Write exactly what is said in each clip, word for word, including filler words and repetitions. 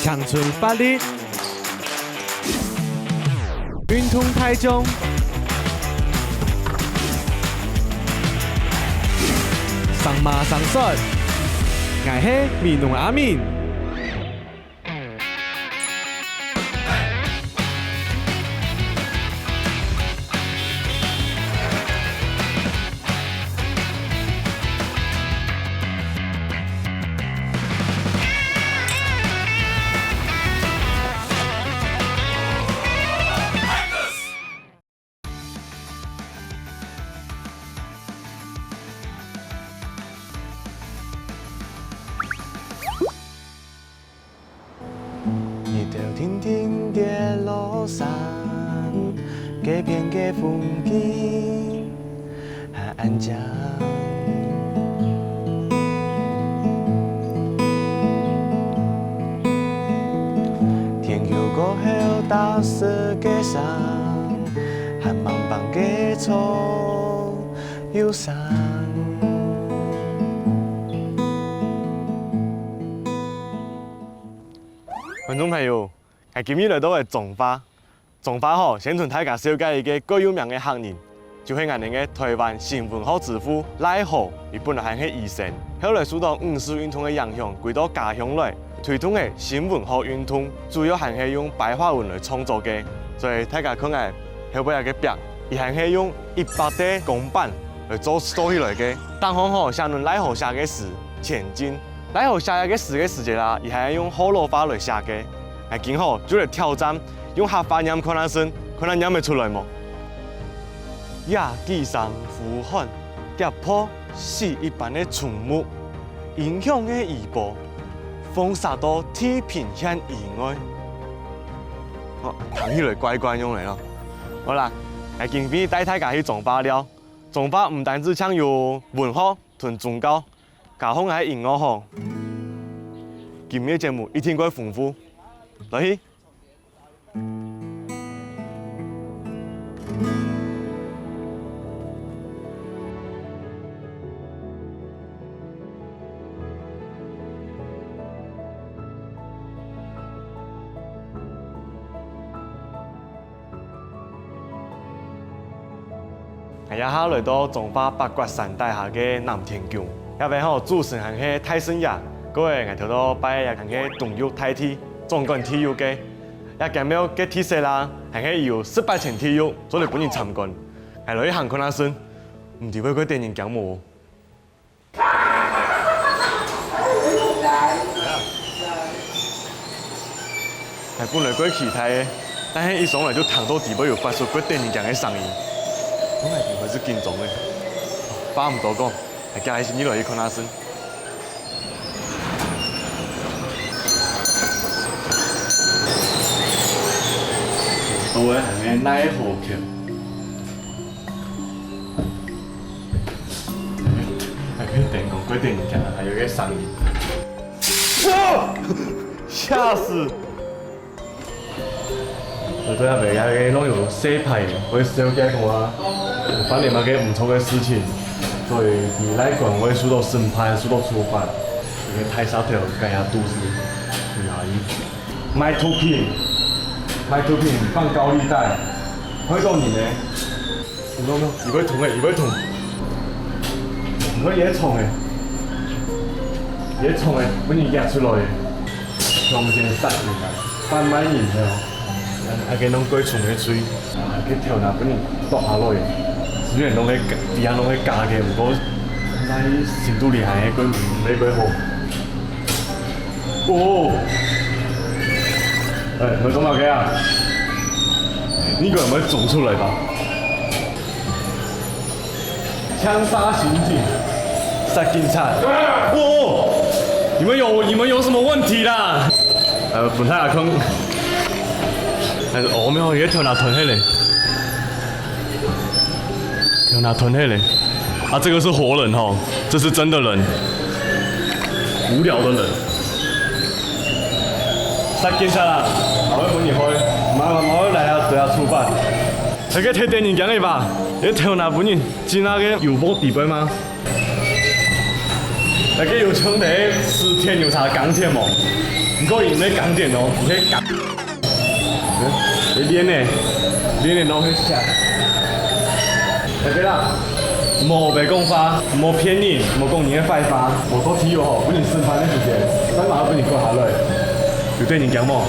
青春活力，運動大眾，生馬生帥，𠊎係美濃阿明。日頭定定跌落山，該片个風景還恁靚。天光過後打濕个衫，還吂放个草又生。 觀眾朋友，𠊎今日來到个彰化。彰化吼，先同大家紹介一個蓋有名个客人，就係𠊎等个臺灣新文學之父賴和。佢本來還係醫生，後來受到五四運動个影響，歸到家鄉來，推動个新文學運動，主要還係用白話文來創作个。所以大家看𠊎後背个壁，佢還係用一百垤鋼板來做，做起來个。頂項吼，寫等賴和寫个詩，前進。 賴和寫這個詩个時節啊，佢還用學老話來寫个。𠊎今吼就來挑戰，用客話唸看下先，看下唸得出來無？野雞聲呼喊，跌破水一般个樹木，音響个餘波，風拂到地平線以外。哦，聽起來怪怪樣个哦。好啦，𠊎今晡日帶大家去彰化尞。彰化毋單止淨有文學同宗教， 加上𠊎个音樂吼，今日節目一定會豐富。來去！𠊎這下來到彰化八卦山底下个南天宮，這位吼主神還係大聖爺，過來𠊎頭到拜个還係東域大帝，掌管地獄个。這間廟个地勢啦，還係有十八層地獄，做得分人參觀。𠊎來去行看下先，毋知會蓋得人驚無？ 𠊎本來蓋期待个，但係一上來就聽到底背有發出蓋得人驚个聲音。𠊎本來就緊張个，話毋多講，𠊎遽下先入來去看下先。到个還係奈何橋。 還可以電光，過電影，還有一個聲音。哇！嚇死！我對阿伯那個弄有細牌，會燒起來看啊，有發生麼个毋著个事情，所以你來管會受到審判，受到處罰。一個大舌頭，該下肚屎，哪裡？ 賣毒品，賣毒品，放高利貸，害到人呢。你看看，佢會痛个，佢會痛。你看佢个創个，佢个創个，分人夾出來个，強姦殺人啊，販賣人个哦。啊，啊，該弄鬼蟲个罪，啊，該頭那分人剁下來个。雖然攏係假，底下攏係假个，毋過，但係心肚裡還係鬼，毋會，毋會好。 哦！哎，你做麼个啊？你敢毋會走出來吧？槍殺刑警，殺警察。哦！你們有，你們有什麼問題啦？呃，本太阿康，但是哦，沒有，你个頭那斷下來。 天哪，斷下來！啊，這個是活人吼，這是真的人，無聊的人。殺警察啦，𠊎會分你開，麻煩𠊎來啊，對啊，處罰。這個太得人驚了吧？這頭那分人，真那個有無底背嗎？該个有像在駛電油車鋼鐵無？毋過因為鋼鐵哦，毋係鋼。你練呢？練呢，攏係寫。大家啦，莫白講話，莫騙人，莫講人个壞話，莫做地獄吼，分人審判个時間，三馬分人割下來。有得人驚無？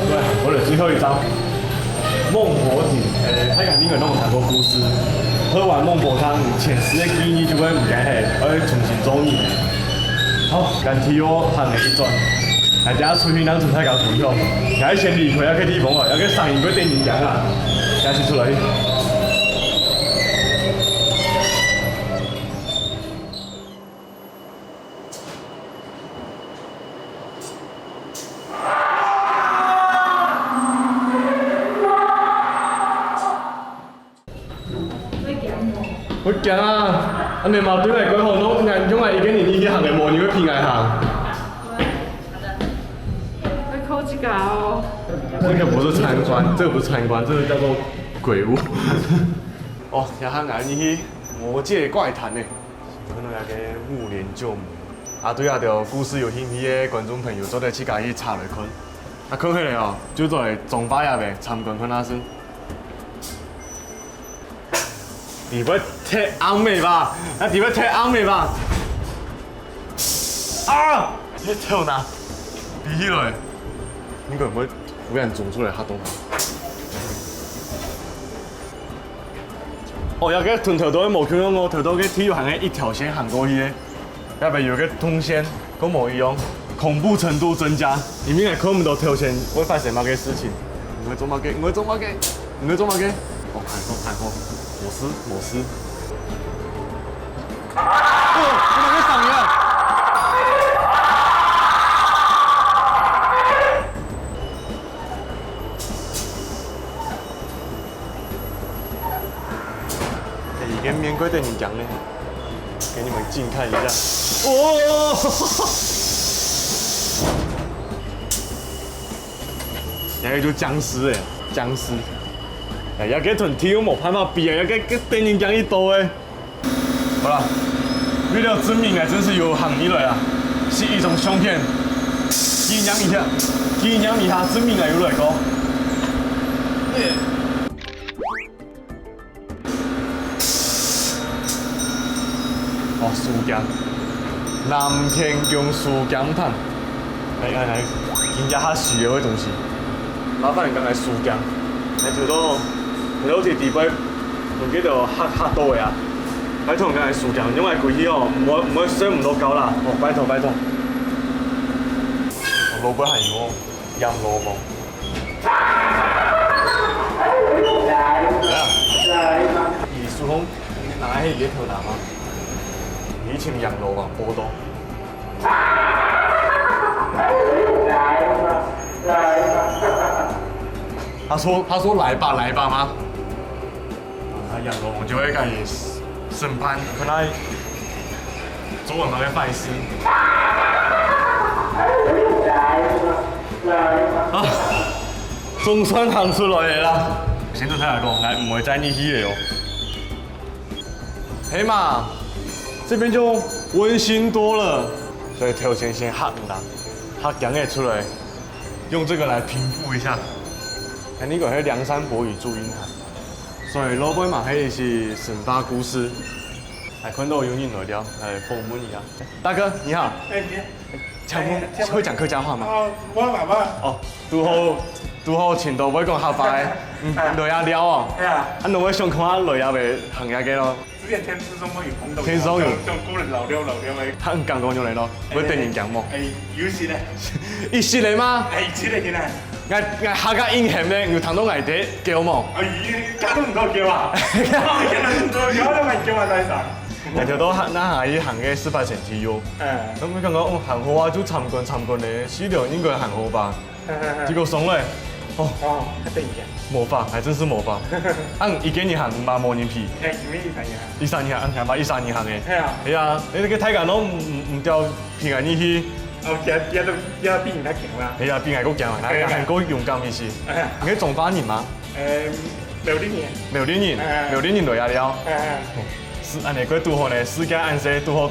對，好了，最後一張。孟婆湯，呃，大家應該攏有聽過故事。喝完孟婆湯，前世个記憶就會毋見忒，愛重新做人。好，今天又行了一轉，大家出去正同大家分享，𠊎先離開這个地方啊，這个聲音會得人驚啊，下次出來。 會驚啊！恁樣嘛，對𠊎過好，攏𠊎用𠊎一個人去行个，無人會陪𠊎行。會扣這個哦。這個不是參觀，這個不是參觀，這個叫做鬼屋。哦，這下𠊎入去魔界怪談呢。 看到該个五年九母。啊，對啊，對故事有興趣个觀眾朋友，做得自家去查來看。啊，看起來哦，就做得裝扮一下，參觀看下先。你會忒暗个吧？啊，你會忒暗个吧？啊！你頭那，比起來，應該會忽然衝出來嚇到。 哦，這个同頭到个無共樣哦，頭到个地有行个一條線行過去个，這邊有个動線，跟無一樣，恐怖程度增加，因為𠊎看毋到頭前會發生麼个事情。你會做麼个？你會做麼个？你會做麼个？哦，還好，還好，無事，無事。哦，有麼个聲音啊？ 欸，一个面怪得人驚呢，給你們近看一下。哦！那個就僵屍欸，僵屍。哎呀，跟同地獄無辦法比啊，該个得人驚一多欸。 好啦，為了證明𠊎真實有行入來啊，係一張相片，紀念一下，紀念一下，證明𠊎有來過。耶！哦，書劍，南天宮書劍堂。來來來，今日較稀有个東西，麻煩你講來書劍。來，頭到，頭到這底背 分佢兜嚇，嚇到个啊！拜託你个時間，因為歸去哦，毋會，毋會睡毋著覺啦！哦，拜託，拜託。哦，老闆還有哦，閻羅王。來啊！你手上拿个係你个頭那嗎？你請閻羅王報到。 他說，他說來吧，來吧嗎？啊，閻羅王就會開始審判，看他做了麼个壞事。啊，總算行出來了啦！先同大家講，𠊎毋會再入去了哦。 係嘛，這邊就溫馨多了。所以頭前先嚇人，嚇驚个出來，用這個來平復一下。看這個係梁山伯與祝英台，所以老闆嘛，係一些神話故事。還看到有人來了，來訪問一下。大哥，你好。哎，你好。 請問，哎，請問。會講客家話嗎？哦，我嘛，我。哦，堵好，堵好請到會講客話个，嗯，哎。來這尞哦。哎呀。啊，𠊎想看下來這位行業个咯。之前電視上會有看到，電視上有。像，像古人老了老了个。他很敢講出來咯，會得人驚無？哎，有些嘞。一息个嗎？哎，一息个，真个。𠊎，𠊎客家陰險呢，有聽到𠊎在叫無？哎，你家都毋夠叫啊？家都毋夠叫，你還叫啊，大聲。𠊎就到那下一行个十八層地獄。嗯。 𠊎感覺，哦，還好啊，就參觀參觀咧，四樓應該還好吧？結果上來，哦，哦，還得人驚。魔法，還真是魔法。啊，一個人行嘛，無人陪。哎，因為一儕人行。一儕人行，啊，行吧，一儕人行誒。係啊。係啊，誒，該個大家攏毋，毋，毋掉平安入去。哦，佢，佢都，佢比人較強啦。係啊，比𠊎較強啊，係啊。還較勇敢一些。哎呀。你係彰化人嗎？誒，苗栗人。苗栗人，哎。苗栗人來啊了。哎，哎。哦，係恁呢，佢堵好呢，世界恁細，堵好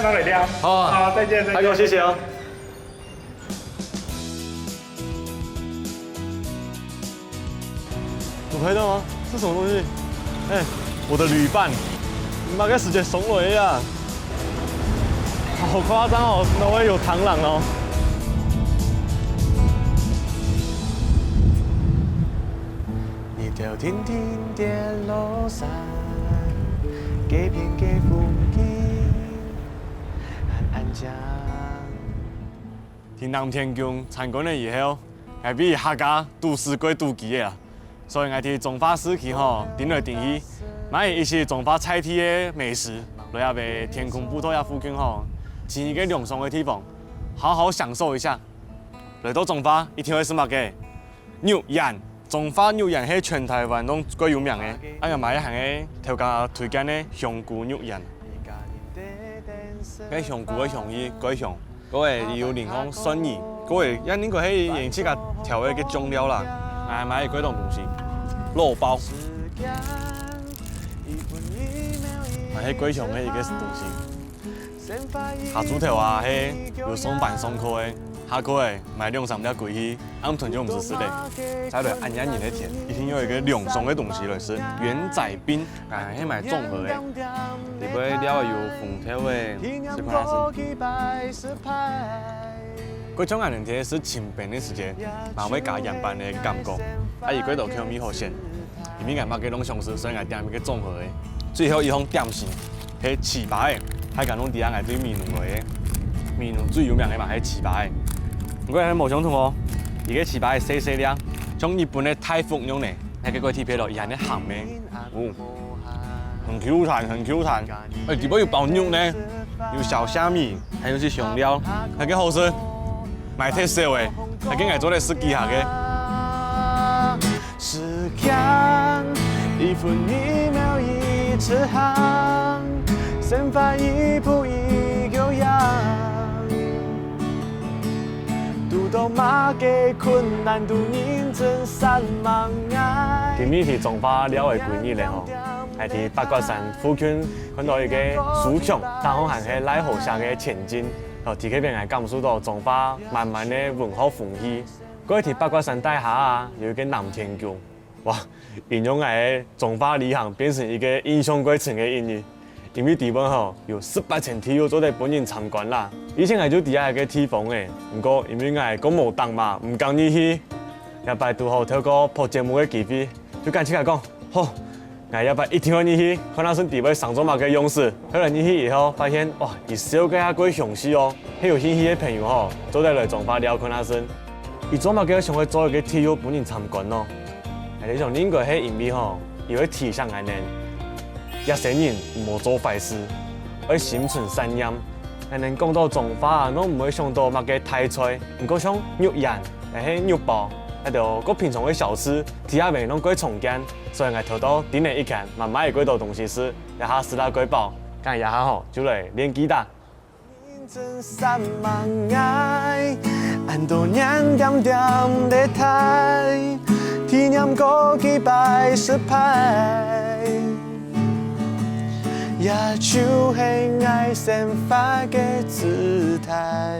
下再來尞。好啊。好，再見，再見。大哥，謝謝哦。有拍到嗎？是什麼東西？哎，我的旅伴，你麼个時節送來个啊？好誇張哦，哪會有螳螂哦？ 日頭定定跌落山，該片个風景還恁靚。在南天宮參觀了以後，𠊎比客家都市過肚飢个啊！所以𠊎在彰化市區吼，定來定去，買一息彰化在地个美食，來這位天空步道這附近吼，尋一個涼爽个地方，好好享受一下。來到彰化，一定愛食麼个？ 肉圓，彰化肉圓係全臺灣都蓋有名个，恁樣嘛係還係頭家推薦个香菇肉圓。該香菇个香味蓋香，該个有淋上蒜泥，該个也應該係用自家調个个醬料啦。還買幾樣東西，肉包，還係蓋香个一個東西。 下晝頭啊，係有上班上課个，下課仔買兩三粒歸去，暗頓就毋使食了。再來恁熱人个天，一定愛有一個涼爽个東西來食。圓仔冰，啊，係買綜合个，裡背料有紅豆个、西瓜啦。 過像恁樣天食清冰个時節，嘛會加鹽巴个感覺，啊，佢个口味好鮮，因為𠊎麼个攏想食，所以𠊎點一個綜合个。最後一項點心係粢粑仔，大家攏知啊，𠊎對美濃來个，美濃最有名个嘛係粢粑仔。毋過還無相同哦，佢个粢粑仔細細粒，像日本个大福樣呢，該个雞皮皮咯，佢還係鹹个。 哦，很Q彈，很Q彈。哎，裡背有包肉呢，有小蝦米，還有些香料，還較好食。買忒少欸，還較愛做得食幾下个。時間，一分一秒一直行，生活一步一腳印。 堵到麼个困難都認真煞猛𠊎。今日去彰化尞个歸日咧吼，𠊎在八卦山附近看到一個書場，頂項還係賴好寫个前進，吼，在該片𠊎感受到彰化滿滿个文化風氣。過去在八卦山底下啊，有一個南天宮，哇，形容𠊎个彰化旅行變成一個印象蓋深个一日。 因為裡背吼，有十八層地獄做得分人參觀啦。以前𠊎就知這個地方欸，毋過因為𠊎過無膽嘛，毋敢入去。這擺堵好透過拍節目个機會，就敢自家講，好，𠊎這擺一定愛入去，看下順裡背生做麼个樣式。後來入去以後，發現，哇，佢燒个還蓋詳細哦。係有興趣个朋友吼，做得來彰化尞看下順。佢做麼个想愛做一個地獄分人參觀呢？ 𠊎想應該係因為吼，佢會提醒𠊎等，這世人毋好做壞事，愛心存善念。𠊎等講到彰化啊，攏毋會想到麼个大菜，毋過像肉圓，還係肉包，還有各品種个小吃，在這位攏蓋常見，所以𠊎偷偷訂了一間，滿滿个蓋多東西食，這下食到蓋飽，該這下吼，就來練吉他。 認真煞猛𠊎，恁多年恬恬个待，體驗過幾擺失敗，也就係𠊎生活个姿態。